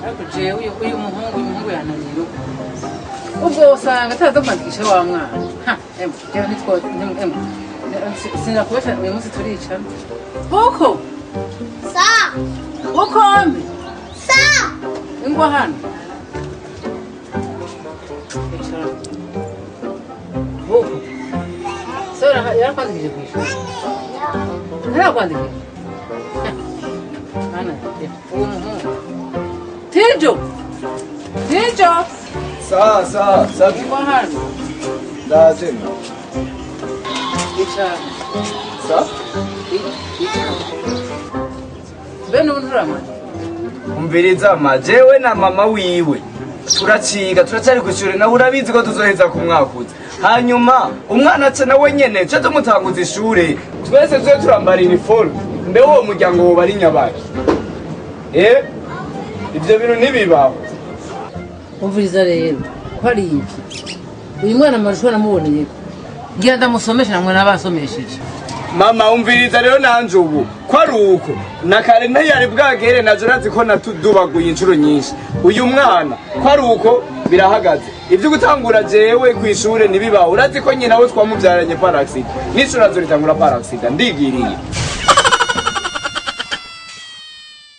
Ariko jewe uyu muhungu yananiye uko ubwo usanga ataza kwandikisha wa mwana. Ha, emwe, jewe ntitwo, emwe, sinakubesha, uyu munsi turicana kuko Sa. Ukombe. Sa. Ingwa hano, icara huko. So yarakwandikije kw'ishuri? Ntarakwandikije mana uwo muhungu. Tijo, Tijo. Sa, sa, sa. Ingwa hano. Ndaje. Icara. Sa. Icara. Bene ubu nturamara. Umviriza ma, jewe na mama wiwe turaciga, turacyari kw'ishure, nawe urabizi ko tuzoheza ku mwaka uza. Hanyuma umwana aca nawe nyene ce tumutanguza ishure, twese tuze turambara uniforme. Mbe uwo muryango woba ari nyabaki? Eh, ivyo bintu ntibibaho. Umviriza rero, ko ari ibyo, uyu mwana amashuri namuboneye ko ngira ndamusomesha, namwe nabasomesheje. Mama, umviriza rero, nanje ubu ko ari uko na kare ntiyari bwagere, naje urazi ko natudubaguye inshuro nyinshi. Uyu mwana ko ari uko birahagaze, ibyo gutangura jewe ku ishure ntibibaho. Urazi ko nyina we twamubyaranye par accident, n'ishuri azoritangura par accident. Ndigiriye.